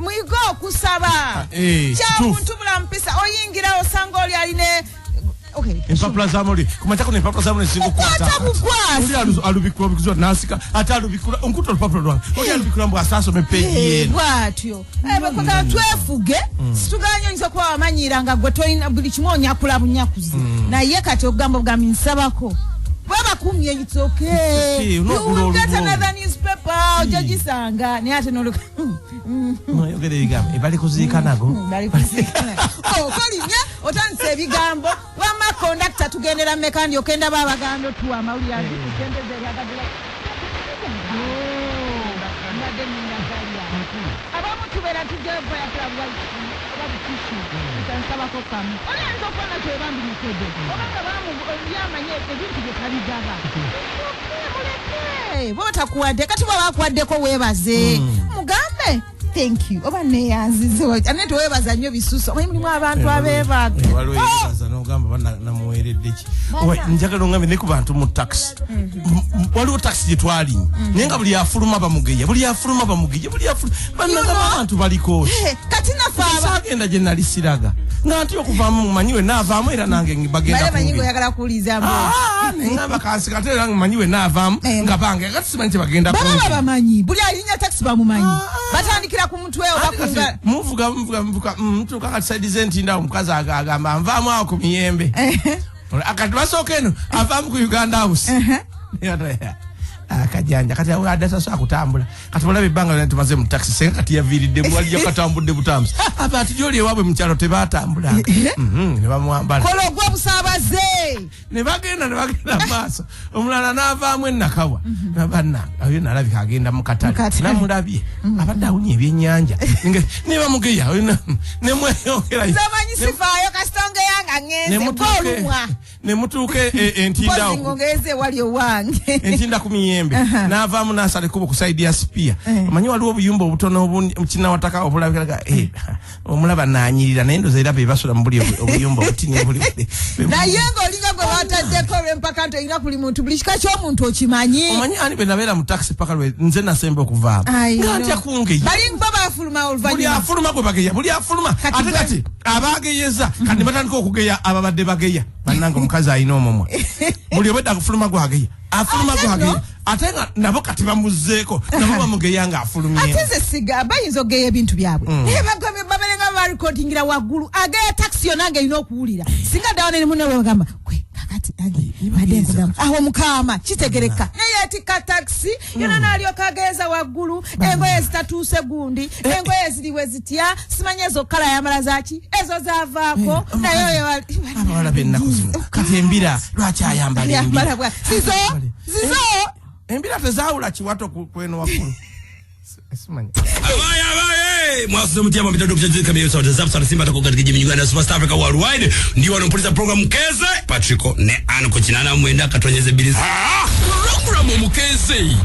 Muyige okusaba. Kya muntu bulampisa, oyingira osanga oli aline. Empapula zamuli kumakyako, nempapula zamuli singa. Kukwata bukwasi. Oli alubikula obikuziwa nasika, ate alubikula nkuta olupapula lwange, oli alubikula mbu asaasoma epeegi yeno. Bwatyo kwagala twefuge, situganye. Oyinza okuba wamanyiira nga gwe tolina buli kimu, onyakula bunyakuzi, naye kati okugamba obugambi nsabako bwebakumye, it's okay. You will get another newspaper, ojja gisanga, naye ate noluka. Noyogera ebigambo ebali kuziika nago. Okolimye, otandise ebigambo. Wamma kondakita, tugendera mmeka? Ndi okenda ba abaganda otuwa amawulire sente zeryagadula. Mbadde nindagalya abamu tubeera tujja oba butishu, nsabako kamu. Oli ayinza okuba nakyo ebambi mukedde, oba nga yamanye ebintu bye tabigaba. Muleke, boba takuwadde. Kati bwaba akuwaddeko, weebaze, mugambe thank you oba neyanzize, ate teweebaza nnyo bisusa. Omanyi mulimu abantu abeebaga. Waliwo yeebaza nogamba namuweeredde ki. Njagala ongambe ne ku bantu mu taxi. Waliwo taxi gye twalinye, naye nga buli afuluma bamugeya, buli afuluma bamugeya, buli afuluma bannagamba abantu baliko. Kati nafe saagenda gye nali siraga nga nti okuvaamu mumanyi we naavaamu, era nange bagenda. Manyi oyagala kuwuliza. Neŋamba kansi kate, era manyi we naavaamu nga bange, kati simanyi kyebagenda. Baba bamanyi, buli alinya taxi bamumanyi, batandikira ku mutwe obakunga. Muvuga, muvuga, muvuga, mutuuka kati side z'entinda, omukazi agamba nvaamu awo ku miyembe. Kati basooka eno avaamu ku Uganda House akajanja, kati adde tasobola kutambula. Kati mulaba ebbanga lyonna tumaze mu taxi, senga kati yaviiridde waliyo katambudde butambuzi. Aba ati gyoli ewaabwe mu kyalo tebatambulanga. Ne bamwambala. Kola ogw'obusaabaze. Ne bagenda, ne bagenda maaso, omulala n'avaamu enakawa banna, oyo nalabika agenda mu katale. Namulabye abadde awunya ebyennyanja ne bamugeya nemweyongerayo. Nzamanyi sifaayo, kasita ongeya nga ŋŋenze olumwa. Ne mutuuka entinda. Mpozi ng'ongeeze ewali owange. Entinda ku miyembe, n'avaamu n'asala ekkubo ku side ya Spear. Omanyi waliwo obuyumba obutono kinawataka obulabikaga, omulaba nanyirira, naye ndoza era be basula mu buli obuyumba obutini obuli. Naye ng'olinga gwe bataddeko olw'empaka nti olina kuli muntu, buli kika ky'omuntu okimanyi. Omanyi ani bwe nabeera mu taxi paka lwe nze nasemba okuvaamu, nga ntya kungeya. Balinga bafuluma buli oluvannyuma. Afuluma gwe bageya, buli afuluma. Kati ate kati abageyeza kati batandika okugeya ababadde bageya. Bannange, omukazi alina omumwa, buli obwedda akufuluma gwageya, afuluma Ate gwageya. no. Ate nga nabo kati bamuzzeeko, nabo bamugeya nga afulumyemu. Ate nze siga bayinza okugeya ebintu byabwe, naye bagambe babeere nga barekodingira waggulu. Ageya takisi yonna nga erina okuwulira, singa ddawa ne munne bagamba kwe kakati age badde nkugamba awo mukaama kitegereka, naye yetikka takisi yonna n'alyoka ageeza waggulu, engoye zitatuuse gundi, engoye ziriwe zitya, simanyi ezo kala yamala zaki, ezo zaavaako, naye oyo abawala b'ennaku zino kati embira lwaki ayambala Yambala embira? Zizo zizo. Embira tezaawula kiwato kweno waggulu. Simanyi. Abaye, abaye, mwasuze mutya mapita Dr. Kamio sauti za sana Simba tako katika jamii Uganda Superstar Africa Worldwide. Ndio wanaopuliza program Keze Patrico ne Anko 89 katonyeze bili. Program Mukeze.